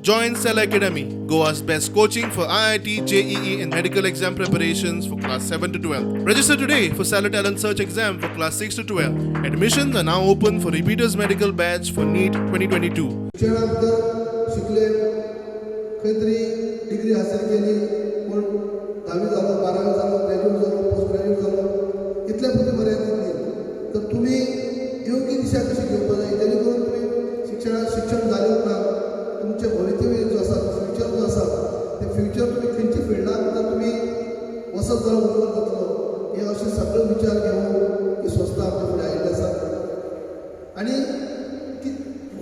Join Cell Academy, Goa's best coaching for IIT, JEE, and medical exam preparations for class 7 to 12. Register today for Stellar Talent Search exam for class 6 to 12. Admissions are now open for repeaters medical batch for NEET 2022. शिक्षणा भितर शिकले, खंय तरी degree हासील केली, कोण धावी जालो, बारावी जालो, ग्रॅज्युएट जालो, पोस्ट ग्रॅज्युएट जालो, इतले पुरती मर्यादीत न्ही. तर तुमी योग्य दिशा कशी घेवपाक जाय, जेणे करून तुमी शिक्षणात शिक्षण जाले उपरांत तुमचें भवितव्य जो आसा, फ्युचर जो आसा, ते फ्युचर तुमी खंयच्या फिल्डाक जर तुमी वचत जाल्यार उज्ज्वल जातलो, हे अशे सगळे विचार घेवन ही संस्था आमच्या फुडें आयिल्ली आसा. आनी की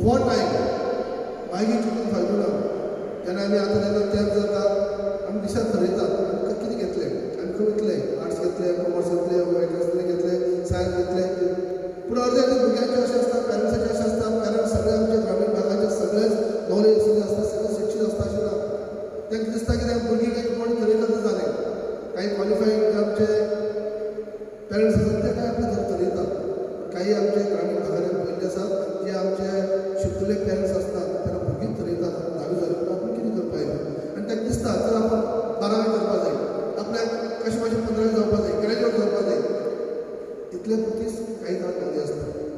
हो टायम मागीर चिंतून फायदो ना. जेन्ना आमी आतां जेन्ना तें जाता, आमी दिशा थरयतात, आमकां कितें घेतलें, आमी खंय वतले, आर्ट्स घेतले, कॉमर्स घेतले, वेगळें घेतले, सायन्स घेतले. पूण अर्दे अर्दे भुरग्यांचे अशें आसता, पॅरंट्साचें अशें आसता. पॅरंट्स सगळे आमच्या ग्रामीण भागाचे सगळेच नॉलेज आशिल्ले आसता, सगळे शिक्षीत आसता अशें ना. तांकां दिसता की तें भुरगीं काही कोण थरयता तें जालें. काही क्वॉलिफायड आमचे पॅरंट्स आसात, ते काय आपलें घर थरयतात. काही आमचे ग्रामीण भागांनी पळयल्ले आसात, जे आमचे शिकलेले पॅरंट्स आसतात, तेन्ना भुरगीं थरयतात, धावी जाली म्हणून आपूण कितें करपाक जाय. आनी तांकां दिसता, जर आपण बारावी करपाक जाय, आपल्याक कशें कशें पंदरावी जावपाक जाय, ग्रॅज्युएट जावपाक जाय, इतले पुरतीच काही जाण नॉलेज आसता.